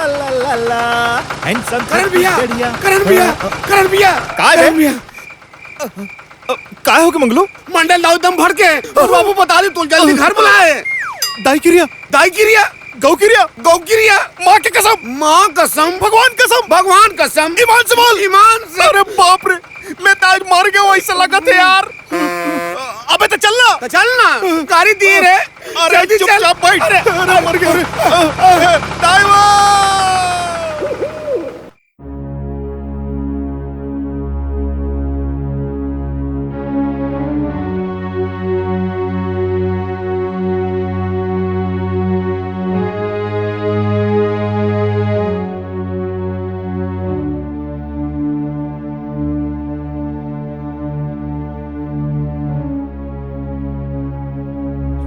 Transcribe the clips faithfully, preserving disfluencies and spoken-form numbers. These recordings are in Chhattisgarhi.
ला, ला, ला। Handsome करण भैया, बिगड़िया। करण भैया, हाँ, हाँ। करण भैया, का है? करण भैया। अ, अ, काय हो गे मंगलू? मंडल दाऊ एकदम भड़के। अरे बाबू, बता दे, तू जल्दी घर बुलाए। दाई किरिया। दाई किरिया। गौ किरिया। गौ किरिया। माँ के कसम। माँ कसम। भगवान कसम। भगवान कसम। ईमान से बोल। ईमान से। अरे बाप रे, मैं तो आज मर गया हूँ, ऐसा लगा था यार। अबे तो चल ना। तो चल ना, गाड़ी दी रे। अरे जल्दी चल। चुपचाप बैठ। अरे, अरे, मर गया रे। दाई माँ।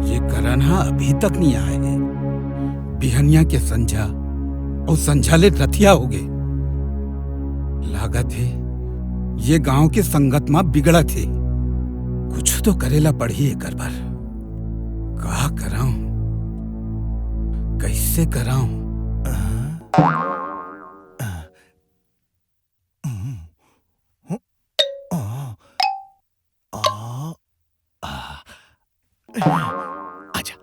ये करण ह अभी तक नहीं आए हे। बिहनिया के संझा अउ संझा ले रतिया होगे। लागत हे, ये गांव के संगत म बिगड़त हे। कुछु तो करे ला पड़ही एकर बर। का करंव? कइसे करंव? आजा।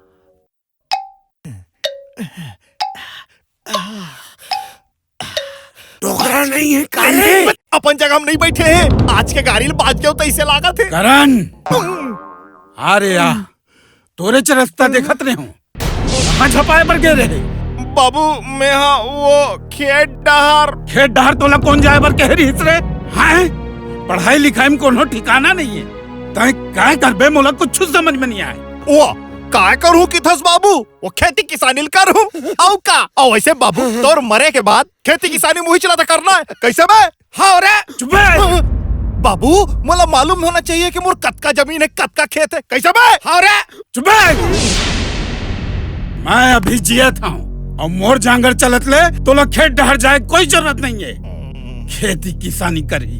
डोकरा नहीं है, काहे? अपन जगह म नहीं बइठे हन। आज के गारी ल बाज गेंव तइसे लागत हे। करण! आ रे आ। तोरेच रस्ता देखत रहेंव। कहाँ झपाए बर गे रहे? बाबू, मैं हा वो खेत डहर। खेत डहर तोला कोन जाए बर कहे रिहिस रे? हैं? पढ़ाई लिखाई म कोनो ठिकाना नहीं हे। तैं काय करबे, मोला कुछु समझ म नहीं आए। ओ, काय करहूँ कथस बाबू? वो खेती किसानी ल करहूँ। अउ का? अउ वइसे बाबू, तोर मरे के बाद खेती किसानी म उहीच ला त करना हे। कइसे बे? हव रे। चुप बे। बाबू, मोला मालूम होना चाहिए कि मोर कतका जमीन हे, कतका खेत हे। कइसे बे? हव रे। चुप बे। मैं अभी जियत हंव अउ मोर जांगर चलत ले तोला खेत डहर जाए कोई जरूरत नहीं हे। खेती किसानी करही।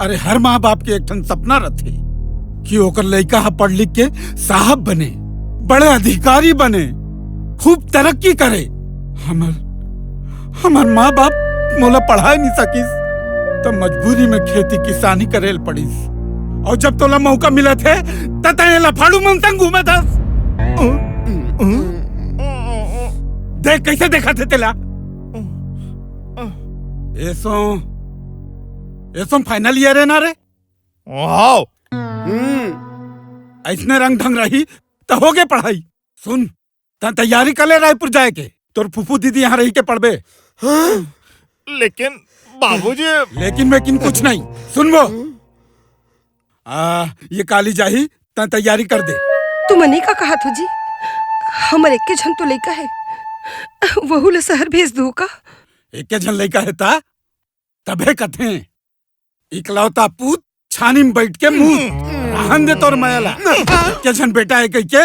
अरे, हर माँ बाप के एक ठन सपना रथे कि ओकर लइका ह पढ़ लिख के साहब बने, बड़े अधिकारी बने, खूब तरक्की करे। हमर, हमर माँ बाप मोला पढ़ाए नहीं सकिस, त मजबूरी में खेती किसानी करे ल पड़िस। अउ जब तोला मौका मिलत हे, त तैं लफाड़ू मन संग घूमत हस। देख कइसे देखत हे तेला। एसो, एसो final year हे ना रे? वाओ। हम्म। अइसने रंग ढंग रही त होगे पढ़ाई। सुन, तैं तैयारी कर ले रायपुर जाए के। तोर फूफू दीदी यहाँ रहि के पढ़बे। हाँ? लेकिन बाबूजी। लेकिन वेकिन कुछ नहीं। सुन वो। आ, ये काली जाही, तैं तैयारी कर दे। तुमन का कहत हो जी? हमर एके झन तो लइका हे, वहू ला सहर भेज दूँ का? एके झन लइका हे ता? तभे कथें, इकलौता पूत छानी म बइठ के मूत। रहन दे तोर मया ला। एके झन बेटा हे कहिके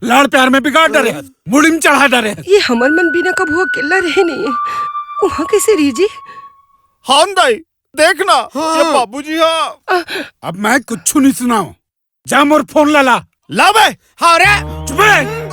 लाड़ प्यार में बिगाड़ डरे हस, मुड़ी म चढ़ा डरे हस। ये हमर मन बिना कभू अकेल्ला रहे नहीं हे, उहाँ कइसे रही जी? हाँ दाई, देख ना, हाँ। ये बाबूजी हा। अब मैं कुछु नहीं सुनावंव, जा मोर फोन ला ला। ला बे। हाँ रे। चुप बे।